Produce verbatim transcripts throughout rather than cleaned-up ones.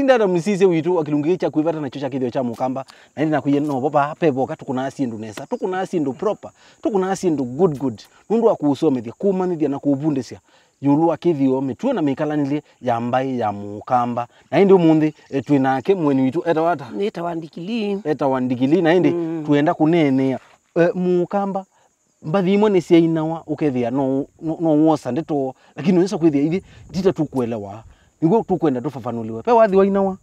Ndata mũsisya witũ wa kĩlungu gĩkĩ kya kwĩvata nakyo kya kĩthĩo kya Mũkamba, na ĩndĩ nakwĩie novo vaa, ve voka tũkũnaa syĩndũ nesa, tũkũnaa syĩndũ proper, tũkũnaa syĩndũ good good, nũndũ wa kũũsomethya, kũũmanyĩthya na kũũvundĩsya ĩũlũ wa kĩthĩo, mĩtuo na mĩkalanĩlye ya mbaĩ ya Mũkamba. Na ĩndĩ ũmũnthĩ, e, twĩ nake mũeni witũ etawa ata? Nĩtawa Ndikilii. Etawa Ndikilii, na ĩndĩ, mm, twĩenda kũneenea, e, Mũkamba. Mbathi imwe nĩsyainawa, ũkethĩa no, no, no wosa ndeto, lakini ũyĩsa kwĩthĩa ithyĩ ndita tũkũelewa. Nĩw'o tũkwenda tũfafanũliwe. Ve wathi wainawa,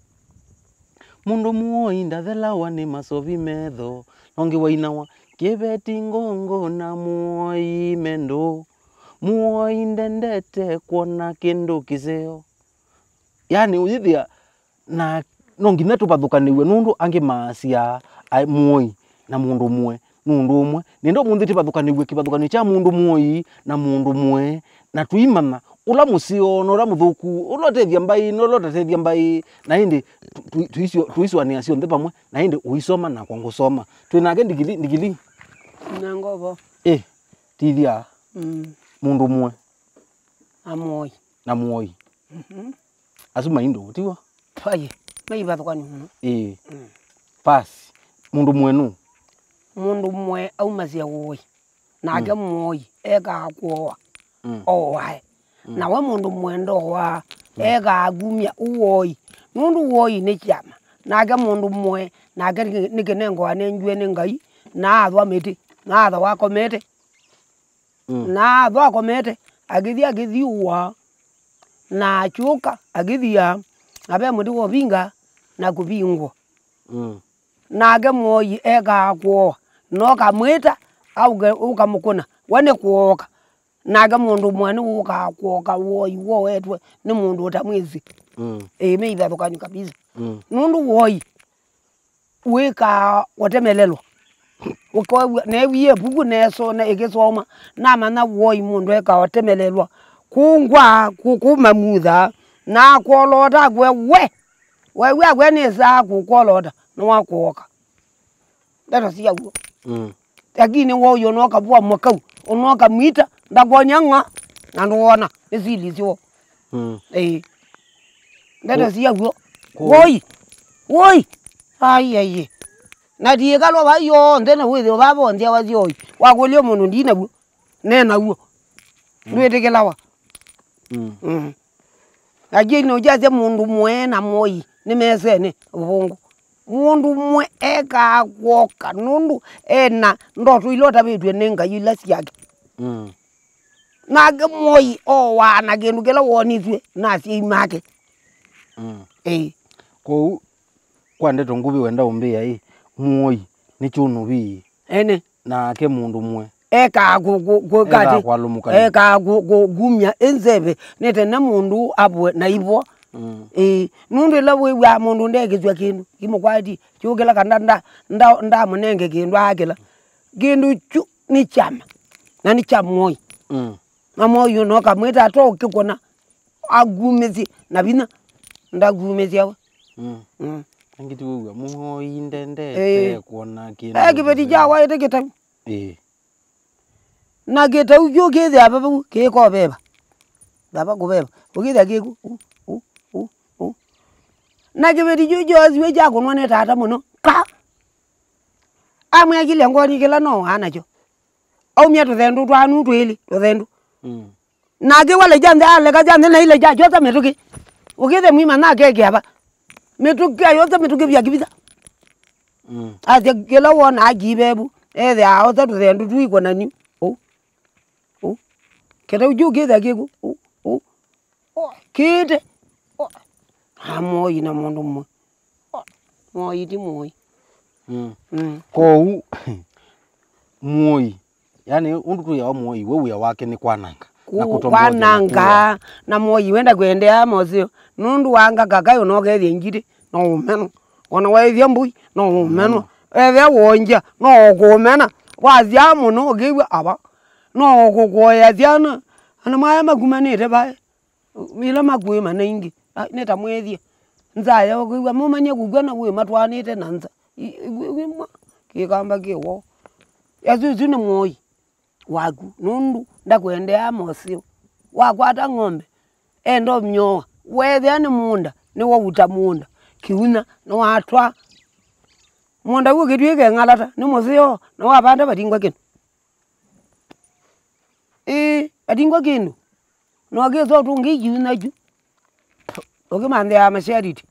"Mũndũ mũoi ndathelawa nĩ masovi metho." Na ũngĩ wainawa, "Kĩveti ngongo na mũoi mendũ. Mũoi ndendete kwona kĩndũ kĩseo." Yaani, ũyĩthĩa na no nginya tũvathũkanĩw'e, nũndũ angĩ maasya, aĩ, mũoi na mũndũ mũe nĩ ũndũ ũmwe. Nĩenda ũmũnthĩ tũvathũkanĩw'e kĩvathũkanĩo kya mũndũ mũoi na mũndũ mũe, na tũimanya ũla mũseo na ũla mũthũku, ũla ũtethya mbaĩ na ũla ũtatethya mbaĩ. Na ĩndĩ tũ-, tũ-, tũisyo-, tũisũanĩa syonthe vamwe, na ĩndĩ ũisoma nakwa ngũsoma. Twĩ nake Ndikilii, Ndikilii. Na ngovo. Ĩ, tithya. Mm. Mũndũ mũe. Na mũoi. Na mũoi. Mhm. Asu maindũ, tiw'o? Vai, maivathũkanyo mũno. Ĩĩ. Mm. Basi, mũndũ mũe nũũ? Mũndũ mũe aumasya ũoi, nake, mm, mũoi ekaa kũoa. Mm. Ooae. Mm. Na we mũndũ mũe ndooaa, mm, ekaa kumya ũoi. Nũndũ ũoi nĩ kyama. Nake mũndũ mũe, nake nĩ, nĩ kĩnengo anengiwe nĩ Ngai, na athwa mĩtĩ, na athwa akomete. Mm. Na athwa akomete, akĩthi akĩthyũũa, na akyũka, akĩthia, na ve mũtĩ wa ũvinga, na kũvingwa. Mm. Nake mũoi ekaa kũoa, na ũkamwĩta, auke, ũkamũkũna, we nĩ kũoka. Nake mũndũ mũe nĩwũkaa kũoka ũoi woetwe nĩ mũndũ ũtamwĩsĩ. Mm. Ĩĩ, me ivathũkanyo kabisa. Mm. Nũndũ ũoi wĩkaa ũtemelelwa. Ũkew'a, neewie ĩvuku neso-, ne-, ĩkĩsoma, namanya ũoi mũndũ ekaa ũtemelelwa. Kũngwa, kũ-, kũmamutha, na akwoloota akwĩa, we! Weew'a akwĩa nĩsaa kũkwoloota, nĩwakũoka. Ndeto sya w'o. Mm. Lakini wooi ũnooka vua mũkau, ũnooka mwita, ndakwony'a ng'a, na ndũwona, nĩ sili syo. Mm. Ĩĩ. Ndeto sya w'o. Kũ- Woi! Woi! Ai, ai, ai. Na ti ĩkalo vai yonthe na wĩthĩo vava onthe awa syoi. Wakũlya mũndũ ndinaw'o. Nenaw'o. Mm. Ndwĩtĩkĩlawa. Mm. Mm. Lakini ũkyasya mũndũ mũe na mũoi nĩ mesene ũvũngũ. Mũndũ ũmwe ekaa kwoka nũndũ ena ndoto ila ũtavĩtw'e nĩ Ngai ila syake. Mm. Nake mũoi owaa na kĩndũ kĩla wonisw'e na asyai make. Mm. Ĩĩ. Kwoou, kwa ndeto ngũvĩ wenda ũmbĩa ĩ, mũoi nĩ kyũnũvi. Ene. Nake mũndũ ũmwe. Ekaa kũ-, kũ-, kũ-, ekaa katĩ. Kwalũmũkany'a. Ekaa kũ-, kũ-, kumya ĩnzeve nĩ tene mũndũ avwe na ivwa. Mm. Ĩĩ, nũndũ ĩla wĩw'aa mũndũ ndekĩsw'a kĩndũ, imũkwati, kyũkĩla kana nda-, nda-, ndamũnenge kĩndũ aakĩla. Kĩndũ kyu nĩ kyama, na nĩ kya mũoi. Mm. Na mũoi ũno ũkamwĩta ata ũkĩkũna, akumĩsye na vinya, ndakumĩsya we. Mm. Mm. Angĩ ti wĩw'a, mũoi ndendete, ĩĩ, kwona kĩndũ. Eh, kĩveti kya waĩte kĩtau. Ĩĩ. Na kĩtau kyu kĩthĩa vau kĩkoveva. Vava kũveva. Ũkĩthĩa kĩku. U, u, u, u. Na kĩveti kyu kyosiwe kyakũnwa nĩ tata mũno. Ka! Amwĩa kĩlya ngoni kĩla no waa nakyo. Aumya tũthendũ twanu twĩlĩ, tũthendũ. Mm. Nake waleja nthĩ, aleka ja nthĩ na ile ja kyosa mĩtũkĩ. Ũkĩthĩa mwima nake kĩava. Mĩtũkĩ ayosa mĩtũkĩ vya kĩvitha. Mm. Asya kĩla wona akivevu, ethĩa aosa tũthendũ twĩkwonany'u. Ũu. Ũu. Kĩtau kyu kĩthĩa kĩku. Ũu. Ũu. Kĩĩte. Amoi na mũndũ ũmwe. Moi ti moi. Mm. Mm. Kwoou, muoi, yani, ũndũ twĩawa muoi, we wĩa wake nĩ kwananga. Na kũ-, kũtongoesya na kwananga, kũũa. Na muoi wenda kwendeea moseo. Nũndũ wanga kakaĩ ũnokethya ngitĩ, no ũmenwa. Ona waĩthya mbũi, no ũmenwa. Mm. Ethĩa wonja, no ũkũmena. Wasyaa mũno, ũkĩw'a ava. No ũkũkũea syana. Ana maya makumanĩte vaĩ. Ĩla makuĩma na ingĩ, a, nĩ ta mwĩthye. Nza yao kwĩw'a, mũmanyie kũkw'a na wĩmatwaanĩte na nza. I, i, i, mwa, kĩkamba kĩ woo. Asu, ũsu nĩ mũoi waku, nũndũ ndakwendeaa moseo. Wakwata ng'ombe, enda ũmyooa. Weethĩa nĩ mũũnda, nĩwaũta mũũnda. Kĩunya, nĩwatwaa. Mũũnda w'o ũkĩtw'ĩke ng'alata, nĩ mũseo, na wavanda vatingwa kĩndũ. Ĩĩ, vatingwa kĩndũ. Na ũkĩsa ũtũngĩ kĩunya kyu. Ũkĩmanthĩa mashariti.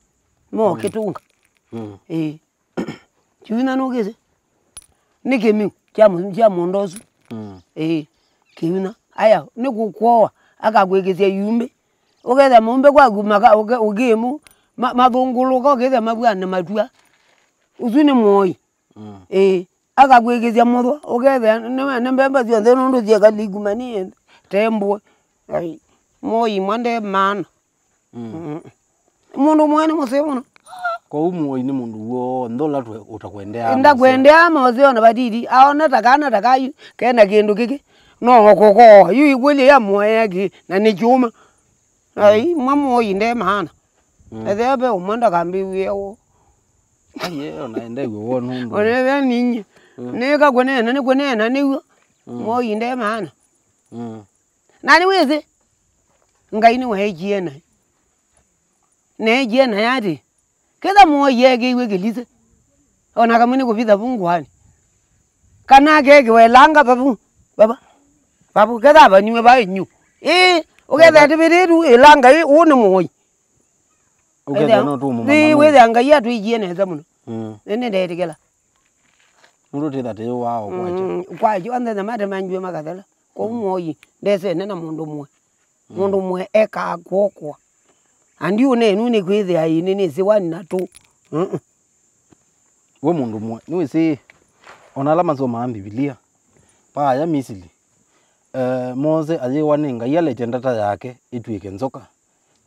Mo kĩtũnga. Mm. Ĩĩ. Kĩunya nũkĩsĩ. Nĩ kĩmĩu kya mũ-, kya mũũnda ũsu. Mm. Ĩĩ. Kĩunya. Aya, nĩ kũkwoa, akakwĩkĩsya iumbĩ. Ũkethĩa maũmbĩ kwaku maka-, ũke-, ũkĩmu, ma-, mathũngũlũka, ũkethĩa mavw'ane matua. Ũsu nĩ mũoi. Mm. Ĩĩ. Akakwĩkĩsya mũthwa, ũkethĩa nĩ, nĩ mbemba syonthe nũndũ syeka ligumani tembũe. Ai, mũoi mwa nde maana. Mm. Mm. Mũndũ mũe nĩ mũseo mũno. Kwoou mũoi nĩ mũndũ w'onthe ũla twe-, ũtakwendeaa mũseo. Ndakwendeaa mũseo na vatiti. Aona ta kana ta kayu kena kĩndũ kĩkĩ. No kũkoa. Yu ĩkwĩlye ya mũea kĩ, na nĩ kyũma. Ai, mwa mũoi nde maana. Mm. Ethĩa ve ũmwe ndakambĩw'ĩa woo. Aye, ona endeew'e woo nũndũ. Ona ethĩa ninyie. Mm. Nĩka kũneena, nĩ kũneena nĩw'o. Mm. Mũoi nde maana. Mm. Na nĩwĩsĩ, Ngai nĩweekie naĩ. Neekie naĩ atĩ, kĩtha mũoi eekĩiwe kĩlise, o na kamwe nĩ kũvitha vu ngũanĩ. Kana akeekĩwa ĩlanga vavu, vava, vavu, ketha avaniwe va ĩnyũ. Ĩĩ, ũkethĩa ĩtĩvĩtĩtu ĩlanga ĩ, ũũ nĩ mũoi. Ũkethĩa no tũmũmanya. Ĩĩ, wĩthĩa Ngai atwĩkie nesa mũno. Mm. Nĩ, nĩndeetĩkĩla. Nũndũ tĩtha tĩyũaa o kwakyo. Mm, kwakyo, onthe nĩmatemangiwe makathela. Kwoou mũoi ndesene na mũndũ mũe. Mm. Mũndũ mũe ekaa kwokwa. Andi ũnenu nĩ kwĩthĩa ĩnĩ nĩ sĩwani na tũ. Mm-mm. We mũndũ mũe, nĩwĩsĩ, ona ala masomaa Mbivilia, paaya Misili, eh, Mose ayĩwa nĩ Ngai alekye ndata yake ĩtw'ĩke nzoka.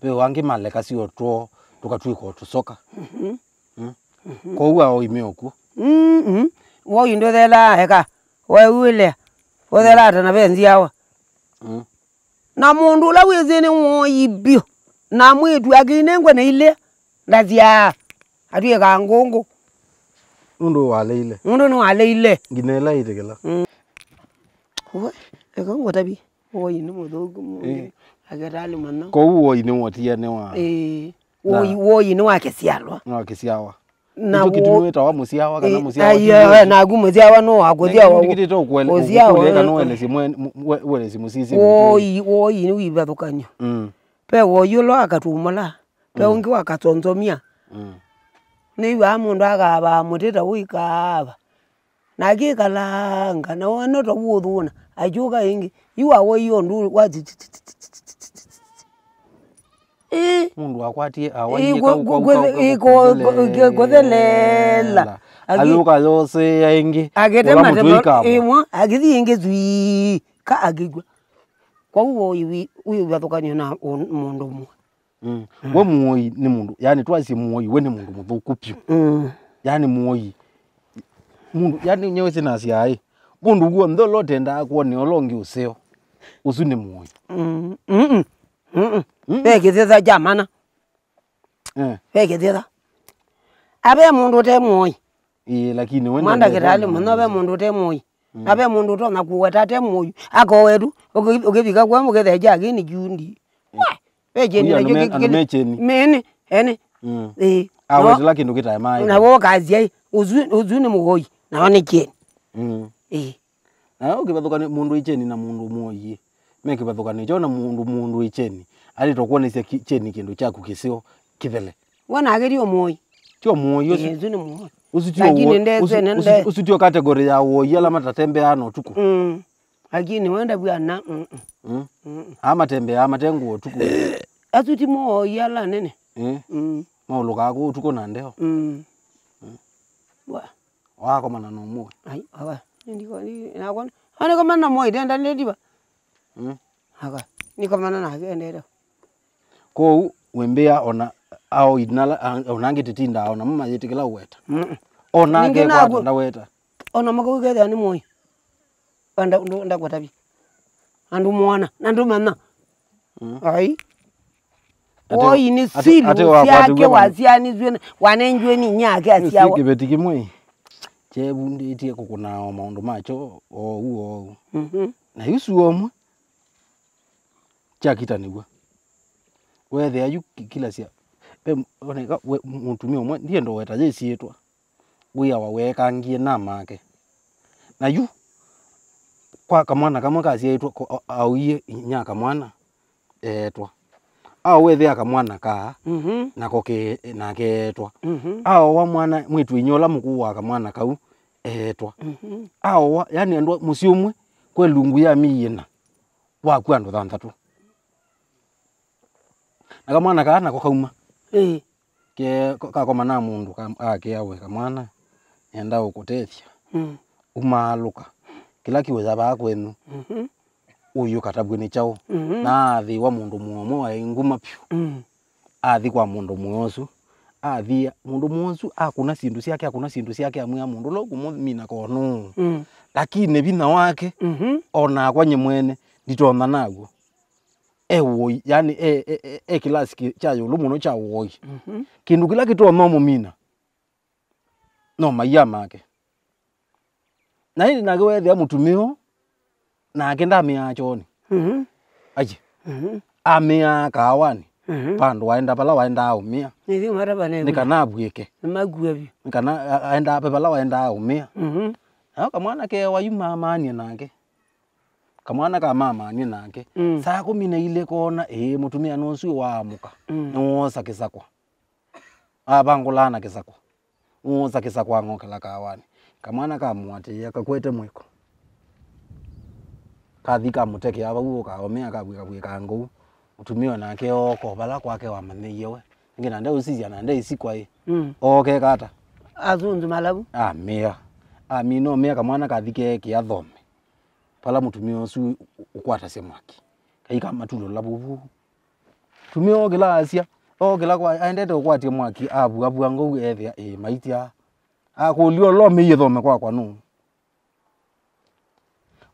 Ve o angĩ malekasya o twoo tũkatw'ĩka o tũsoka. Mhm. Mm. Mhm. Kwoou aoi me o kw'o. Mm-mm. Woi ndũthelaa eka. Weũĩlea. Ũthelaa ta na ve nzyawa. Mm. Na mũndũ ũla wĩsĩ nĩ mũoi vyũ, na mwĩĩtu akĩinengwa na ilĩa, ndasyaa, atw'ĩkaa ngũngũ. Nũndũ waleile. Nũndũ nĩwaleile. Nginya ĩla ĩtĩkĩla. Mm. We, eka ngũtavye, woi nĩ mũthũku mũno. Ĩĩ. Akĩtalĩ mũno. Kwoou woi nĩwotianĩwa. Ĩĩ. Woi, woi nĩ wa kĩsyalwa. Nĩ wa kĩsyawa. Na nĩkyo kĩtumi wĩtawa mũsyawa kana, ĩĩ, mũsyawa ti aiyo, naku mũsyawa no wa kũsyawa. Nĩkĩtĩte ũkũele-, ũkũsyawa ũkũlĩka no ũelesye mwe-, mwe-, ũelesye mũsisi. Woi, woi nĩ wĩvathũkany'o. Mm. Ve woi ũla wa katũmũla, ve, mm, ũngĩ wa katsonzomia. Mm. Nĩw'aa mũndũ akavaa mũtĩ ta ũikaava. Na akĩkalanga, na wona ta ũũthũna, akyũka ĩngĩ. Yu awaie ũndũ wa ti, ti, ti. Ĩĩ. Mũndũ wakwatie, awaie kau, kau, kau, kau, kũthelela. Ayũka yosea ĩngĩ. Akĩtema tema ĩmwe, akĩthi ĩngĩ swii, ka akĩkw'a. Kwoou woi wĩ, wĩ ũvathũkany'o na ũ-, mũndũ ũmwe. Mm. Mm. We mũoi nĩ mũndũ, yani twasye mũoi, we nĩ mũndũ mũthũku vyũ. Mm. Yani mũoi, mũndũ, yani nyewĩsĩ nasyaĩ, mũndũ w'onthe ũla ũtendaa kwonea ũla ũngĩ ũseo, ũsu nĩ mũoi. Mm. Mm-mm. Mm-mm. Mm-mm. Ve kĩthetha kya mana. Eh. Ve kĩthetha. Ave mũndũ ũte mũoi. Ĩĩ, lakini we ndakĩtalĩ mũno, ve mũndũ ũte mũoi. Mm. Na ve mũndũ ũtonya kũweta ate mũoyu. Akowe tu, ũkĩ-, ũkĩvika kwa mũkethĩa jaki nĩ kiundi. Mm. Wa, ve kyeni. Ũyũ na andũ me-, andũ me kyeni. Mene, ene. Mm. Ĩĩ. Awetela kĩndũ kĩtae maĩ. Na wo kasya, ũsu, ũsu nĩ mũoi, na nĩ kyeni. Mm. Ĩĩ. Na ũkĩvathũkany'a mũndũ wĩ kyeni na mũndũ mũoi, me kĩvathũkany'o kyoo na mũndũ, mũndũ wĩ kyeni. Alĩtwa kuonesya ki-, kyeni kĩndũ kyaku kĩseo kĩthele. We nake ti o mũoi. Ti o mũoi ũsu. Ĩĩ, ũsu nĩ mũoi. Ũsu ti o lakini ũoi, ndese, ũsu, nde- ũsu, ũsu ti o category ya ũoi ala matatembeaa na ũtukũ. Mm. Lakini wenda bwana, mm, mm. Mm. Mm. Aa matembeaa mate ngũa ũtukũ. Asu ti mũoi ala nene. Eh. Mm. Maũlũkaa kũu ũtukũ na ndeo. Mm. Mm. Wa. Wakomana na ũmũĩ. Ai, awa. Ndiko, ndi-, nakwa. Ani komana na mũoi, ndenda ndiva. Mm. Aka, nĩkomana nake endete. Kwoou, wĩmbĩa ona aoi nala, a-, ona angĩ tĩtindaa, ona mo mayĩtĩkĩla ũweta. Mm. Ona ningĩ ake naku-, kwata ndaweta. Ona makau kethĩa nĩ mũoi. Anda, ndu-, ndakũtavya. Andũ mwana, na ndũmanya. Mm. Ai. Ate, woi nĩ ate, siri, ate wakwatĩw'e syake na wasyanĩtw'e na, wanengiwe nĩ inyake asyawa. Kĩveti kĩmwe, kyevundĩtye kũkũnaa o maũndũ makyo oou oou. Mhm. Na yu suo ũmwe, kyakitanĩw'a. Weethĩa yu ki-, kila sya, ve, oneka, we, mũtumĩa ũmwe, ndienda ũweta yĩsyĩtwa, wĩawa weekangie na make. Na yu, kwa kamwana kamwe kasyaĩtwe, ko-, a-, aũie inya kamwana, eetwa. Aũethea kamwana kaa, Mhm. nako ke-, nake eetwa. Mhm. Aoa mwana, mwĩĩtu-a-inyia ũla mũkũũ wa kamwana kau, eetwa. Mhm. Aoa, yani andũ a mũsyĩ ũmwe, kwe lungu ya mĩĩ ĩna, wakw'a andũ thanthatũ. Na kamwana kaa nako kauma. Ĩĩ. Ke-, ka-, kakoma na mũndũ, ka-, akĩa we, "Kamwana, nenda ũkũtethya." Mm. Umaalũka. Kĩla kĩũya vaa kwenyu, Mhm. ũyũ katavw'e nĩ kyaũ? Mhm. Na athĩwa mũndũ mũomo waĩ nguma vyũ. Mm. Athi kwa mũndũ mũe ũsu. Athi, mũndũ mũe ũsu akũna syĩndũ syake, akũna syĩndũ syake, amwĩa mũndũ ũla ũkũmũmina konũ. Mm. Lakini vinya wake, Mhm. o nakwa nye mwene, nditonya naw'o. E woi, yani, e, e, e, e kĩlasi kĩ-, kya ĩũlũ mũno kya woi. Mhm. Kĩndũ kĩla kĩtonya ũmũmina, no maia make. Na ĩndĩ nake weethĩa mũtumĩa ũũ, nake ndamĩaa kyoonĩ. Mhm. Aye. Mhm. Amĩaa kaawanĩ. Mhm. Vandũ waenda vala waendaa ũmĩa. Nĩthiĩ matavane nĩ kana avw'ĩke. Nĩmakua vyũ. Nĩ kana a-, aendaa ve vala waendaa ũmĩa. Mhm. Nao kamwana kewa yu mamanie nake. Kamwana kamamanie nake. Mm. Saa kũmi na ilĩ koona, ĩĩ, mũtumĩa nũsu waamũka. Mm. Nĩwoosa kĩsakwa. Avangũlaa na kĩsakwa. Nĩwoosa kĩsakwa ang'okela kaawanĩ. Kamwana kamũatĩĩa, kakwete mwĩko. Kathi kamũtekea vau, ũkaomea kavw'ĩka vw'ĩka ngũu. Mũtumĩa o nake ooka o vala kwake wamanyĩie we. Ĩngĩ na ndeũsisya na ndeĩsikwa ĩ. Mm. Ooke kata. Asunzu malavu. Amĩa. Amina omea kamwana kathi keekĩa thome. Vala mũtumĩa ũsu ũ-, ũkwatasya mwaki. Kaikamatulũla vuvu. Mũtumĩa ookĩla asya, ookĩla kwa, aendete ũkwatya mwaki, avuavua ngou eethĩa ĩ maitya. Akũlya, "Ũla ũmĩie thome kwakwa nũũ?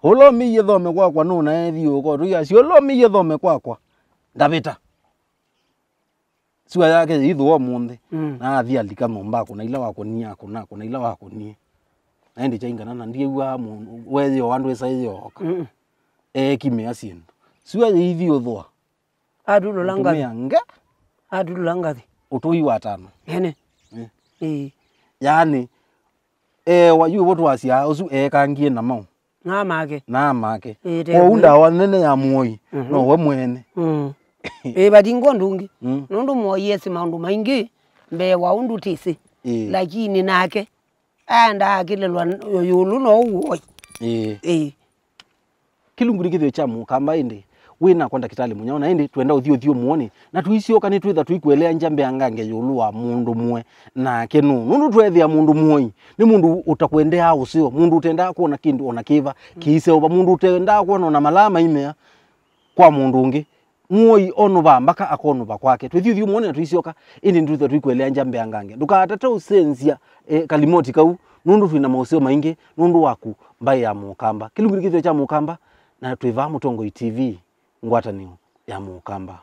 Ũla ũmĩie thome kwakwa nũũ?" Na ethi ũkotũi asya, "Ũla ũmĩie thome kwakwa, ndavĩta." Sua yake yĩithũa ũmũnthĩ. Mm. Na athi alika nyũmba, akũna ila wakũnie, akũna, akũna ila wakũnie. Na ĩndĩ kyaingana na ndiew'aa mũndũ, weyĩoa ndwĩsa ĩyooka. Mm. Eekimĩa syĩndũ. Sua yĩithi ũthũa. Atulũla ngathi. Mũtumĩa nge. Atulũla ngathi. Ũtũi wa tano. Ene. Eh. Ĩĩ. Yaani, ewa yu ũvũtwasya ũsu eekangie na mau. Na make. Na make. Ĩĩ, kwoou ndawa nene ya mũoi, mhm, nowe mwene. Mm. Ĩĩ, vatingo ũndũ ũngĩ. Mm. Nũndũ mũoi esĩ maũndũ maingĩ mbee wa ũndũ tĩsĩ. Ĩĩ. Lakini nake aendaa akĩlelwa ĩũlũ no ũoi. Ĩĩ. Ĩĩ. Kĩlungu nĩ kĩthĩo kya mũkamba ĩndĩ. Wĩ nakwa ndakĩtalĩ mũnyao, na ĩndĩ twenda ũthiĩ ũthiĩ ũmũonĩ, na tũisyoka nĩtwĩtha tũikũeleangya mbeangange ĩũlũ wa mũndũ mũe. Nake nũũ? Nũndũ tweethĩa mũndũ mũoi nĩ mũndũ ũtakwendeaa ũseo, mũndũ ũtendaa kwona kĩndũ o na kĩva kĩiseũva, mũndũ ũtendaa kwona o na malaa maimea kwa mũndũ ũngĩ. Mũoi onũvaa mbaka akonũva kwake. Twĩthiũthiũ mũone na tũisyoka, ĩndĩ nĩtwĩthwa tũikũeleangya mbeangange. Ndũkatate ũsenzya, e, kalimoti kau, nũndũ twĩ na maũseo maingĩ nũndũ waku, mbaĩ ya Mũkamba. Kĩlungu nĩ kĩthĩo kya Mũkamba, na twĩ vaa Mũtongoi T V, ngwatanĩo ya Mũkamba.